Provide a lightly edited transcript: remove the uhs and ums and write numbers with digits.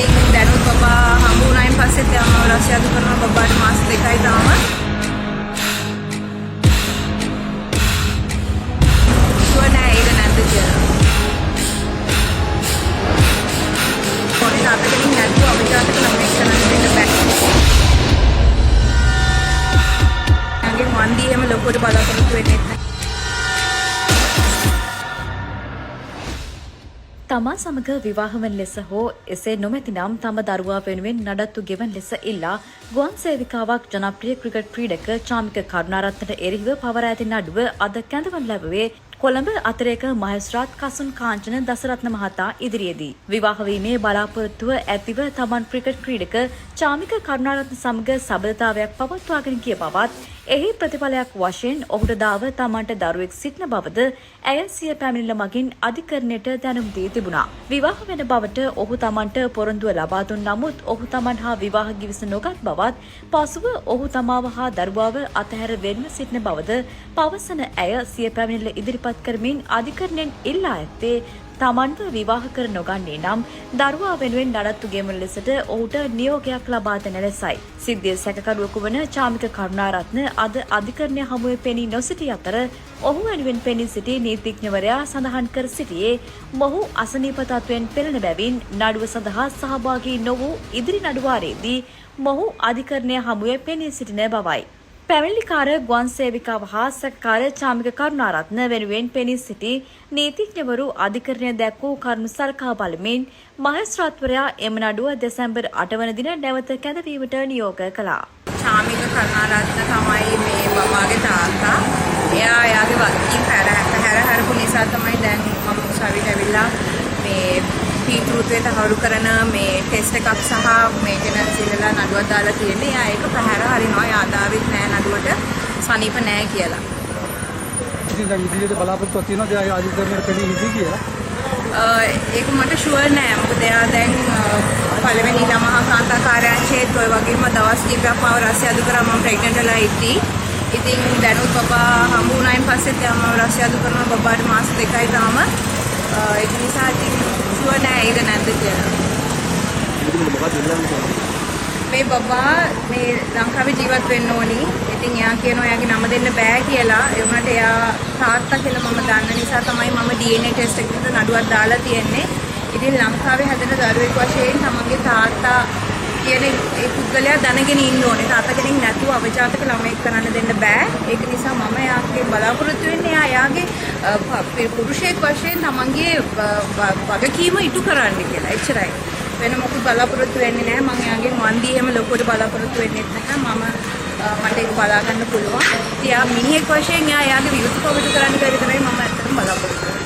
ඉතින් දැනුත් බබා හම්බ වුණායින් පස්සෙත් එයා මාව රස්තියාදු කරනවා. බබාට මාස 2යි තාම. ෂුවර් නෑ ඒක නැද්ද කියලා. පොඩි තාත්තා කෙනෙක් නැතුව අවජාතක ළමයෙක් කරන්න දෙන්න බෑ. එයාගෙන් වන්දි එහෙම ලොකුවට බලාපොරොත්තු වෙන්නෙත් නෑ. තමා සමග විවාහ වන ලෙස හෝ එසේ නොමැතිනම් තම දරුවා වෙනුවෙන් නඩත්තු ගෙවන ලෙස ඉල්ලා ගුවන් සේවිකාවක් ජනප්‍රිය ක්‍රිකට් ක්‍රීඩක චාමික කරුණාරත්නට එරෙහිව පවරා ඇති නඩුව අද කැඳවනු ලැබුවේ කොළඹ අතිරේක මහේස්ත්‍රාත් කසුන් කාංචන දසරත්න මහතා ඉදිරියේදී. විවාහ වීමේ බලාපොරොත්තුව ඇතිව තමන් ක්‍රිකට් ක්‍රීඩක චාමික කරුණාරත්න සමග සබඳතාවයක් පවත්වාගෙන ගිය බවත් එහි ප්‍රතිඵලයක් වශයෙන් ඔහුට දාව තමන්ට දරුවෙක් සිටින බවද ඇය සිය පැමිණිල්ල මගින් අධිකරණයට දැනුම් දී තිබුණා. විවාහ වෙන බවට ඔහු තමන්ට පොරොන්දුව ලබා දුන් නමුත් ඔහු තමන් හා විවාහ ගිවිස නොගත් බවත් පසුව ඔහු තමාව හා දරුවාව අතහැර වෙන්ව සිටින බවද පවසන ඇය සිය පැමිණිල්ල ඉදිරිපත් කරමින් අධිකරණයෙන් ඉල්ලා ඇත්තේ තමන්ව විවාහ කර නොගන්නේ නම් දරුවා වෙනුවෙන් නඩත්තු ගෙවන ලෙසට ඔහුට නියෝගයක් ලබා දෙන ලෙසයි. සිද්ධිය සැකකරුවෙකු වන චාමික කරුණාරත්න අද අධිකරණය හමුවේ පෙනී නොසිටි අතර ඔහු වෙනුවෙන් පෙනී සිටි නීතිඥවරයා සඳහන් කර සිටියේ මොහු අසනීප තත්ත්වයෙන් පෙළෙන බැවින් නඩුව සඳහා සහභාගී නොවූ ඉදිරි නඩුවාරයේදී මොහු අධිකරණය හමුවේ පෙනී සිටින බවයි. පැමිණිලිකාර ගුවන් සේවිකාව හා සැකකාර චාමික කරුණාරත්න වෙනුවෙන් පෙනී සිටි නීතිඥවරු අධිකරණය දැක් වූ කරුණු සලකා බලමින් මහේස්ත්‍රාත්වරයා එම නඩුව දෙසැම්බර් 8 වන දින නැවත කැඳවීමට නියෝග කළා. චාමික කරුණාරත්න තමයි මේ බබාගේ තාත්තා. එයා එයාගේ වගකීම් පැහැර හරපු නිසා තමයි දැන් මම උසාවියට ඇවිල්ලා මේ පීතෘත්වයට තහවුරු කරන මේ ටෙස්ට් එකක් සහ මේ ගැන සිල්ලලා නඩුවක් දාලා තියෙන්නේ. එයා ඒක පැහැර හරිනවා. එයා අදාවෙත් නෑ නඩුවට, සනීප නෑ කියලා. ඉතින් දැන් ඉදිරියට බලාපොරොත්තුවක් තියෙනවද එයා අධිකරණයට පෙනී හිටී කියලා? ඒක මට ෂුවර් නෑ. මොකද එයා දැන් පළවෙනි ළමහා කාන්තා කාර්යාංශයේත් ඔය වගේම දවස් කිහිපයක් මාව රස්තියාදු කරා මම ප්‍රෙග්නන්ට් වෙලා ඉද්දි. ඉතින් දැනුත් බබා හම්බ වුණායින් පස්සෙත් එයා මාව රස්තියාදු කරනවා. බබාට මාස 2යි තාම. ඒක නිසා ඉතින් ෂුවර් නෑ ඒක නැද්ද කියලා. මේ බබා මේ ලංකාවේ ජීවත් වෙන්න ඕනි. ඉතින් එයා කියනවා එයාගේ නම දෙන්න බෑ කියලා. ඒ වුණාට එයා තාත්තා කියලා මම දන්න නිසා තමයි මම DNA test එකකට නඩුවක් දාලා තියෙන්නේ. ඉතින් ලංකාවේ හැදෙන දරුවෙක් වශයෙන් තමන්ගේ තාත්තා කියන ඒ පුද්ගලයා දැනගෙන ඉන්න ඕනේ. තාත්තා කෙනෙක් නැතුව අවජාතක ළමයෙක් කරන්න දෙන්න බෑ. ඒක නිසා මම එයාගෙන් බලාපොරොත්තු වෙන්නේ එයා එයාගේ පුරුෂයෙක් වශයෙන් තමන්ගේ වගකීම ඉටු කරන්න කියලා. එච්චරයි. වෙන මොකුත් බලාපොරොත්තු වෙන්නේ නෑ. මං එයාගෙන් වන්දි එහෙම ලොකුවට බලාපොරොත්තු වෙන්නෙත් නැහැ. මම මට ඒක බලා ගන්න පුළුවන්. ඉතින් එයා මිනිහෙක් වශයෙන් එයා එයාගේ යුතුයකම ඉටු කරන්න බැරි විතරයි මම ඇත්තටම බලාපොරොත්තු වෙන්නේ.